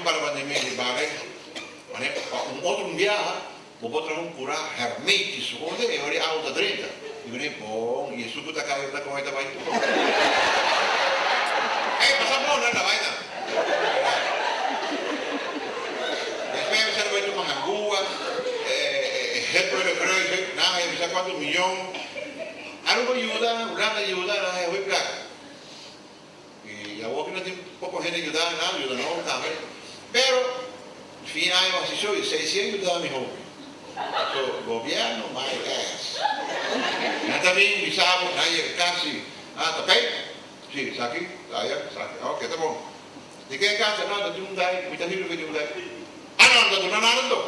bin para bandemia di bale, manera pa un otro un biaha bo por traha un kurá hermetisch, bo konote e ora e awa ta drenta, di manera bon y esun ku ta kai ta kohe ta bai tur. Ey pasa bon nan ta bai nan. Despues a bisa bai tuma hangua, het Rode Kruis, nan a bisa kuantu miyon. Aruba yuda, Hulanda yuda, nan a haya hopi plaka. Y awor ki no tin poco hende yuda nan, yuda nos tambe. Pero fin aña wak si soy, seisien yuda mi hopi. So, gobierno my ass. Nan ta bin bisa bo, nan yega casi, ah ta pey? Si, esaki, aya, esaki, ok, ta bon. Di ke casa? No, ta tin un gai, mi ta hiro ke tin un gai. Ah no, no ta duna nada anto.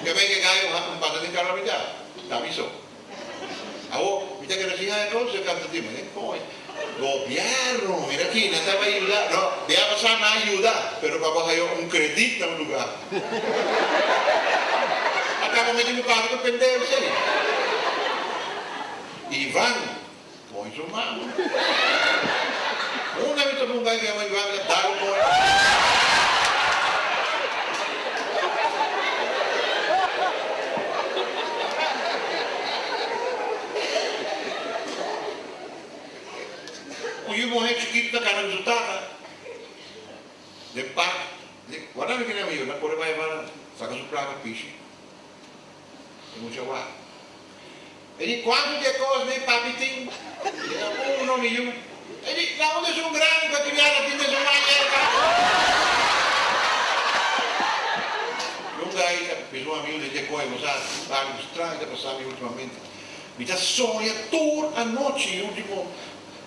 Ke bay ke gai un pasa den cara mi ta, ta mi so. Awor, mi ta kere sin haña kos, e kanta tin, mane koño, gobierno, mira aki, nan ta bay yuda, no, bia pasá nan a yuda, pero pa bo haña un kredit na un lugá. A kaba meti bo pasa ku pendeho esei. Ivan, koño su mama. Unda mi topa un gai ku yama Ivan, mi ta dal un koño. Un yu muhé chikitu ta kana ku su tata den park. Di, Wak mi kende amigu, na kore bai banda, saka su plaka pishi. E mucha wak. E di, Kuantu di e kos mi papi tin? E di, Uno, mi yu. E di, Na unda esun grandi ku a kriá na tin esun mañerka? Nunka ai ta bisa un amigu di dje koe, Bo sa, algu straño ta pasa mi ultimamente. Mi ta soña tur anochi e ultimo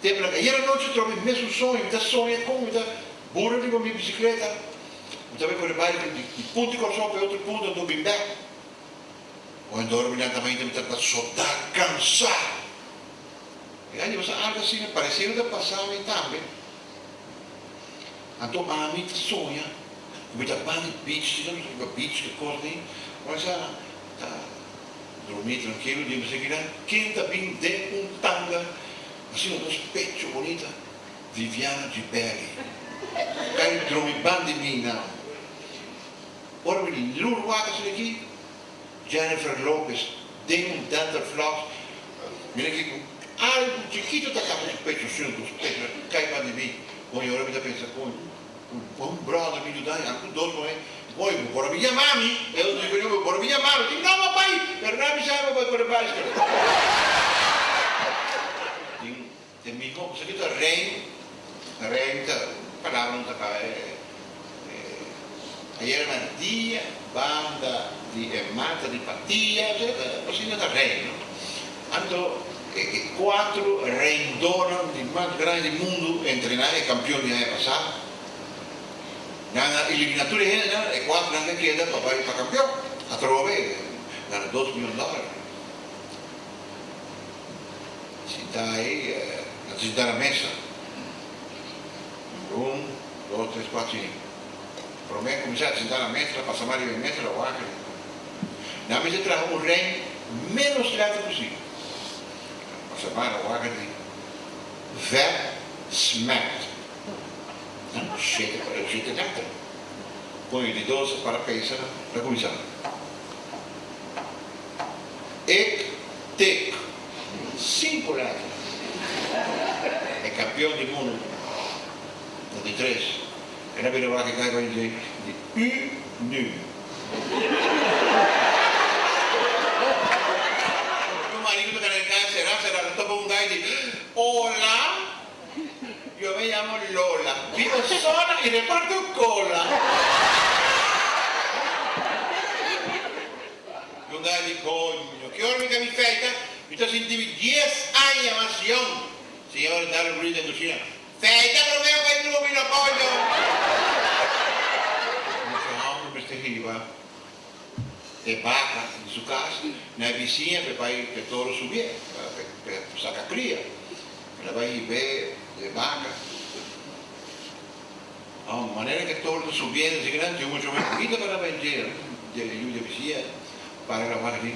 temponan. Ayer anochi trobe mi mesun soño. Mi ta soña kon mi ta bura riba mi bisikleta. Mi ta bai kore bai di punta di Kòrsou pa e otro punta, anto bin bèk. Ora dormi nan ta mainta mi ta ta sodá kansá. E aña pasa algu asina paresido ta pasa mi tambe. Anto ami ta soña ku mi ta ban di beach, si no riba beach ke kos ni, ora sa ta drumi trankilo di mi seki nan ken ta bin den un tanga asina dos pecho bonita, Viviana Gibelli kai drumi ban di mi nan. Ora mi lur wak asina aki, Jennifer Lopez den un dental floss, mira aki ku algu chikito ta tapa su pecho asina ku su pecho a kai pan di mi. Oye, ora mi ta pensa koño, ku un brother mi yuda mi, algu dos muhé, oye, bo por a bin yama mi, e otro di koño, bo por a bin yama mi, no bo bai, pero no a bisa mi bo bai kore baiskele. Tin E miho cosa ki ta rein, rein ta palabra no ta pa e ayera na dia banda di e mata di patia asina ta rein no. Anto e cuatro reindonan di mas grandi di mundu entre nan e campeon di aña pasa nan a elimina tur e hendenan e cuatronan ke keda pa bai pa campeon atrobe gana dos miyon dollar. Sinta ei, nan ta sinta na mesa. Numero un, dos, tres, kuater, sinku. Promé kuminsá sinta na mesa, ta pasa mas riba e mesa, ta wak. Nan mester traha un rèn ménos lèter posibel. Pasa mas, ta wak di vèt smèt. Nan shete, shete lèter. Koño di dos a para pensa, ta kuminsá. Ik tik sinku letter. E kampion di mundu na di tres. E na bira wak e kai bai dje di u nu. Un marido ta kana e kai sera sera ta topa un gai di Hola, yo me llamo Lola, vivo sola y reparto cola. Yo nga di, Coño, ki ora mi ka mi feita? Mi ta sinti mi dies aña mas yong. Señora dal un grito den cushina, Feita prome bo bai drumi no coño! Mucha homber mester hiba e baca di su cas na e bisiña p'e bai p'e toro subié, p'e saca cria. El a bai hib'é e baca. Oh, manera ke toro ta subiendo así nan tin mucho mas bida para bay dje dje yu dje bisia para la wak di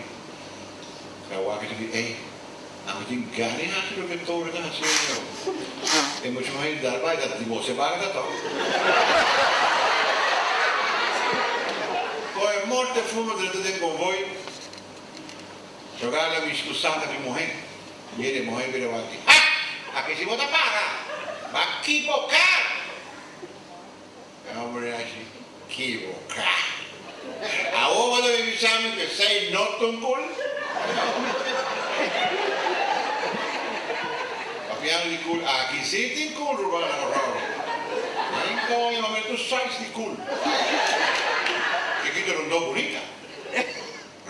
la wak di ey ami tin gana di haci loke toro ta haciendo e mucho mas dal bay ta di bo se baga ta to. morte fuma drenta den konvoi, Rogá la bishi ku santa di muhé. Mira e muhé bira wak di, Ha! Aki si bo ta para! Ba kiboká! E homber a haci, Kiboká! Awor bo ta bin bisa mi ku esei no ta un kul? Papiando di kul, aki si tin kul, ruman na Kòrsou. Nan koño ma mira tur size di kul. Chiquito rondó bunita.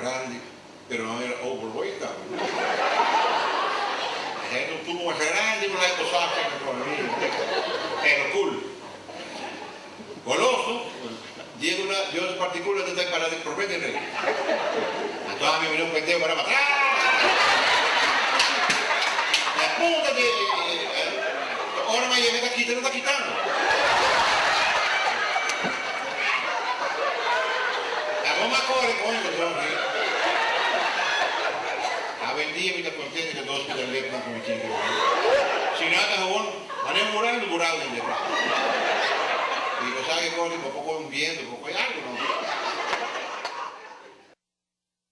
Grandi, pero nan era overweight tambe. E hende un tubo masha grandi por laga cosasnan na economia, pero cool. Goloso, Diego na Dios particula ta ta para di prome di rey. Anto ami mi no pendeho para pa atras. Na punta di ora mi a yega ta kita no ta kitando. Abo m'a kore koño ku dos mi. Awendia mi ta kontento ku dos pida lepnan ku mi tin ku mi. Si no ta gewoon manera un mural un mural den dje. I bo sa ke kos di bo por kohe un biento, bo por kohe algu no.